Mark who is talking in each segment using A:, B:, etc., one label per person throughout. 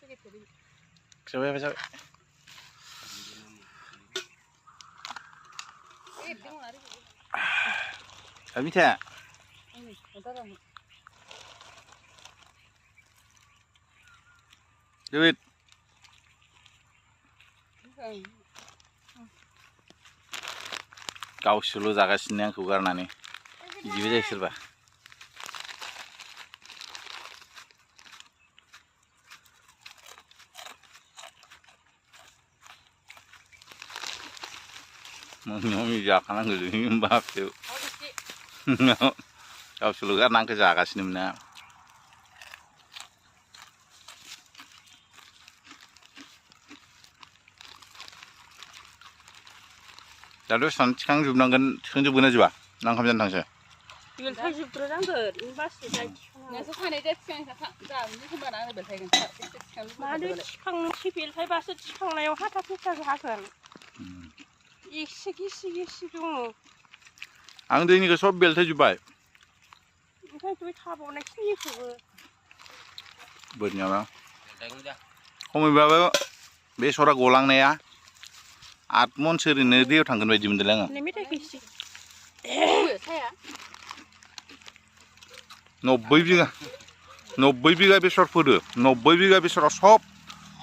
A: Coba apa coba? Kami tak. Duit. Kau selalu jaga sini yang kugar nani. Jiwa jadi serba. Mami jaga nang gede mbak tu. Kau selalu kan nang kejaga sini mana? Lalu sekarang jumlahkan sekarang jumlahnya juga, nang kamu jangan tangse.
B: Bil tajib terus angker, imbas tidak.
C: Nasi kane jet sekarang dah, ni cuma nak bel saya kan.
B: Mana cikang si bil taj bas cikang layu hata kita hakan. Isi dong.
A: Ang ini ke sob bel taj juga.
B: Kita tu thabo nak sini tu.
A: Bernyala. Kamu bawa besok golang ni ya. Atmon seri nedi orang kan wajib mendelang.
B: Ini mita kisi.
C: Saya.
A: 90 biga besar fodo. 90 biga besar sob.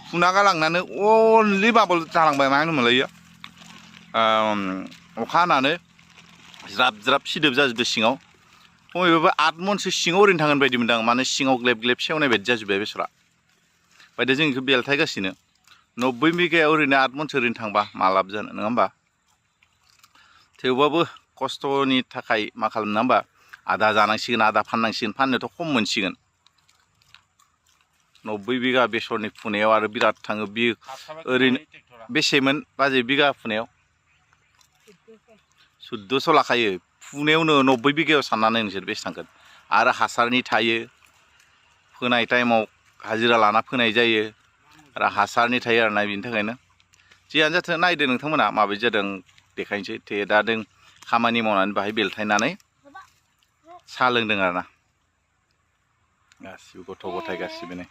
A: Punaga lang nane only babel calang bay mana mulai ya. Okana ne. Zrap sidep jaz besingau. Kamu bawa atmon singau rin tangan wajib mendang. Mana singau gleb siapa ne bejaz besar. Pada jeng itu bial thaiga sini. 90 बिगाया ओरैनो 8 मन ओरैनो थांबा मालाब जानो नङा होमबा थेवबाबो खस्थ'नि थाखाय मा खालामनो होमबा आदा जानांसिगोन आदा फाननांसिगोन फाननोथ' खम मोनसिगोन 90 बिगा बेसरनि फुनायाव आरो बिराद थाङो बि ओरैनो बेसेमोन बाजै बिगा फुनायाव 1400 लाखायो फुनायावनो 90 बिगायाव साननानै नोंसोर बेसे थांगोन आरो हासारनि थायो फोनाय टाइमाव हाजिरा लाना फोनाय जायो आरो हासारनि थायो आरो ना बिनि थाखायनो जियानो जाथों नायदो नोंथांमोना माबायदि जादों देखायनोसै दादों खामानि मावनानै बाहाय बेलथायनानै साहा लोंदों आरो ना गासिबो गथ' गथाय गासिबो नै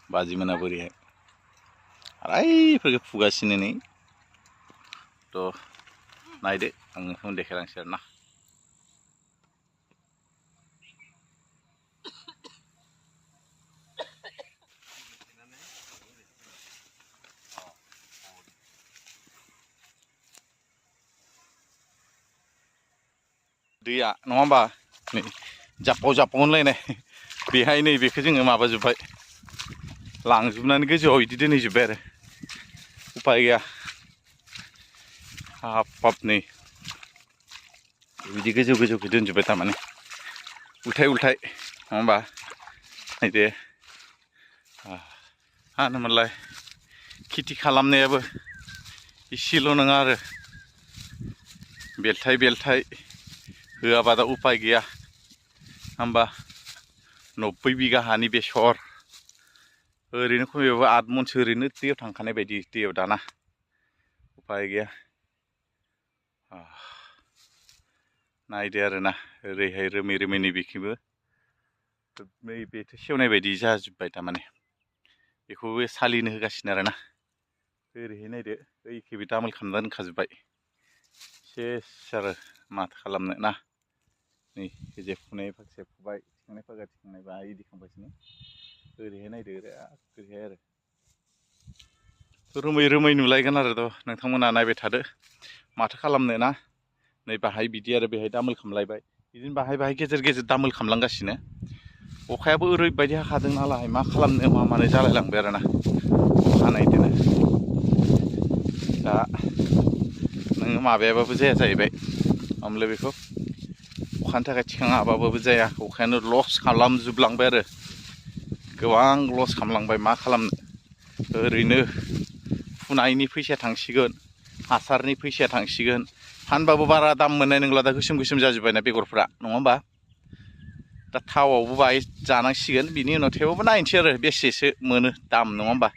A: बाजिमोना बोरैहाय आरायफोरखौ फुगासिनो नै थ' नायदो आं नोंथांनो देखायलांसै आरो ना दैया नङा होमबा नै जापाव होनलायनाय बेहाय नै बेखौ जोङो माबाजोब्बाय लांजोबनानै गोजौआव बिदि दोनहैजोब्बाय आरो उपाय गैया हाब नै बिदि गोजौखौ दोनजोब्बाय थारमाने उल्थाय नङा होमबा नायदो होनोमोनलाय खेथि खालामनायाबो इसेल' नङा आरो बेलथाय होआबा दा उपाय गैया होमबा 90 बिगा हानि बेसर ओरैनो खमैबाबो 8 मनसो ओरैनो दैयाव थांखानाय बायदि दैयाव दाना उपाय गैया नायदो आरोना ओरैहाय रोमै नैबेखिबो नैबेथ' सेवनाय बायदि जाजोब्बाय थारमाने बेखौबो सालिनो होगासिनो आरोना ओरैहाय नायदो ओइखिबो दामोल खालामना दोनखाजोब्बाय सेस आरो माथो खालामनो ना नै जे फुनाय फागसे फुबाय थिखांनाय फागा थिखांनाय बा इदि खालामगासिनो ओरैहाय नायदो ओरैहाय आरो रोमै नुलायगोन आरो नोंथांमोना नायबाय थादो माथो खालामनो ना नै बाहाय बिदि आरो बेहाय दामोल खालामलायबाय बिदिनो बाहाय गेजेर दामोल खालामलांगासिनो अखायाबो ओरैबायदि हाखादों नालाय मा खालामनो मा मानो जालायलांबाय आरोना अखा हानायदोनो दा नोङो माबायाबाबो जाया जाहैबाय ओमफ्राय बेखौ अखानि थाखाय थिखाङाबाबो जाया अखायानो लस खालामजोबलांबाय आरो गोबां लस खालामलांबाय मा खालामनो ओरैनो फुनायनि फैसाया थांसिगोन हासारनि फैसाया थांसिगोन फानबाबो बारा दाम मोननाय नंला दा गोसोम जाजोब्बायना बेगरफ्रा नङा होमबा दा थावआवबो बाहाय जानांसिगोन बिनि उनाव थेवबो नायनोसै आरो बेसेसो मोनो दाम नङा होमबा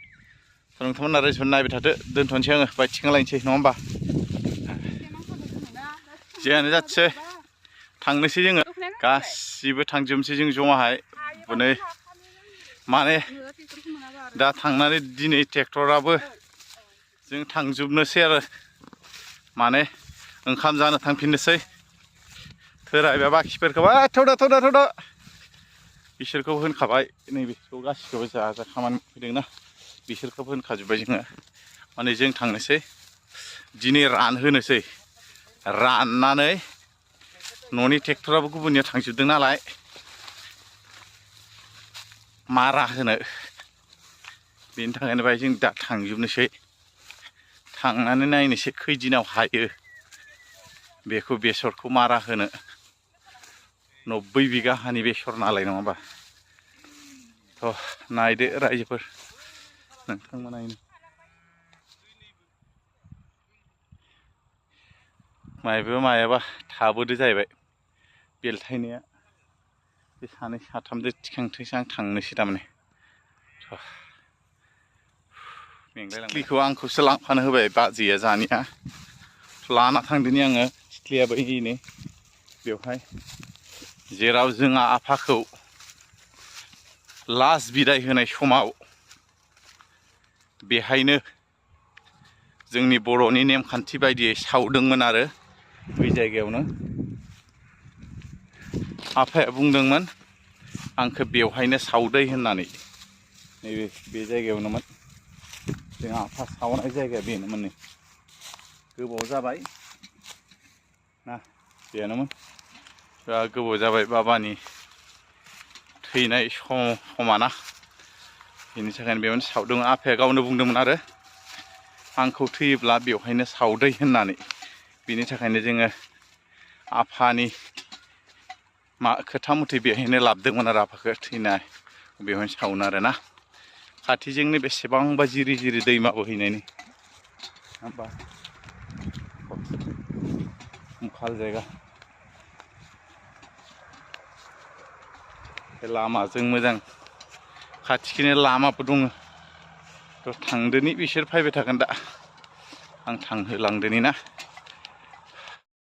A: नोंथांमोना रेसपन्स नायबाय थादो दोनथ'नोसै आङो बाय थिखांलायनोसै नङा होमबा जियानो जाथोंसै थांनोसै जोङो गासिबो थांजोबनोसै जों जमाहाय नै माने
C: नोङो ट्रेक्टरखौ मोनाबा आरो
A: दा थांनानै दिनै ट्रेक्टराबो जों थांजोबनोसै आरो माने ओंखाम जानो थांफिननोसै थोरायबाय बाखिफोरखौबा थौदा बिसोरखौ होनखाबाय नैबेखौ गासिखौबो जा खामानि फैदोंना बिसोरखौबो होनखाजोब्बाय जोङो माने जों थांनोसै दिनै रानहोनोसै राननानै न'नि ट्रेक्टराबो गुबुननियाव थांजोबदों नालाय मारा होनो बेनि थाखायनो बाय जों दा थांजोबनोसै थांनानै नायनोसै खैदिनाव हायो बेखौ बेसरखौ मारा होनो 90 बिगा हानि बेसर नालाय नङा होमबा थ' नायदो रायजोफोर नोंथांमोना मायाबा थाबोदो जाहैबाय बेलथायनाया बे सानै साथामजों थिखांथोंसै आं थांनोसै थारमाने सिथ्लिखौ आंखौसो लांफानो होबाय बाजैया जानिया लाना थांदोनि आङो सिथ्लिया बैनो बेवहाय जेराव जोंहा आफाखौ लास्ट बिदाय होनाय समाव बेहायनो जोंनि बर'नि नेमखान्थि बायदियै सावदोंमोन आरो बै जायगायावनो आफाया बुंदोंमोन आंखौ बेवहायनो सावदै होननानै नैबे बे जायगायावनोमोन जोंहा आफा सावनाय जायगाया बेनोमोन नै गोबाव जाबाय ना बेनोमोन बिराद गोबाव जाबाय बाबानि थैनाय समाना बेनि थाखायनो बेयावनो सावदोंमोन आफाया गावनो बुंदोंमोन आरो आंखौ थैयोब्ला बेवहायनो सावदै होननानै बिनि थाखायनो जोङो आफानि खोथा मथे बेहायनो लाबोदोंमोन आरो आफाखौ थैनाय बेवहायनो सावनो आरोना खाथिजोंनो बेसेबांबा जिरि जिरि दैमा बोहैनायनि होमबा मुखाल जायगा बे लामाजों मोजां खाथिखैनो लामाबो दङ थ' थांदोनि बिसोर फैबाय थागोन दा आं थांहोलांदोनि ना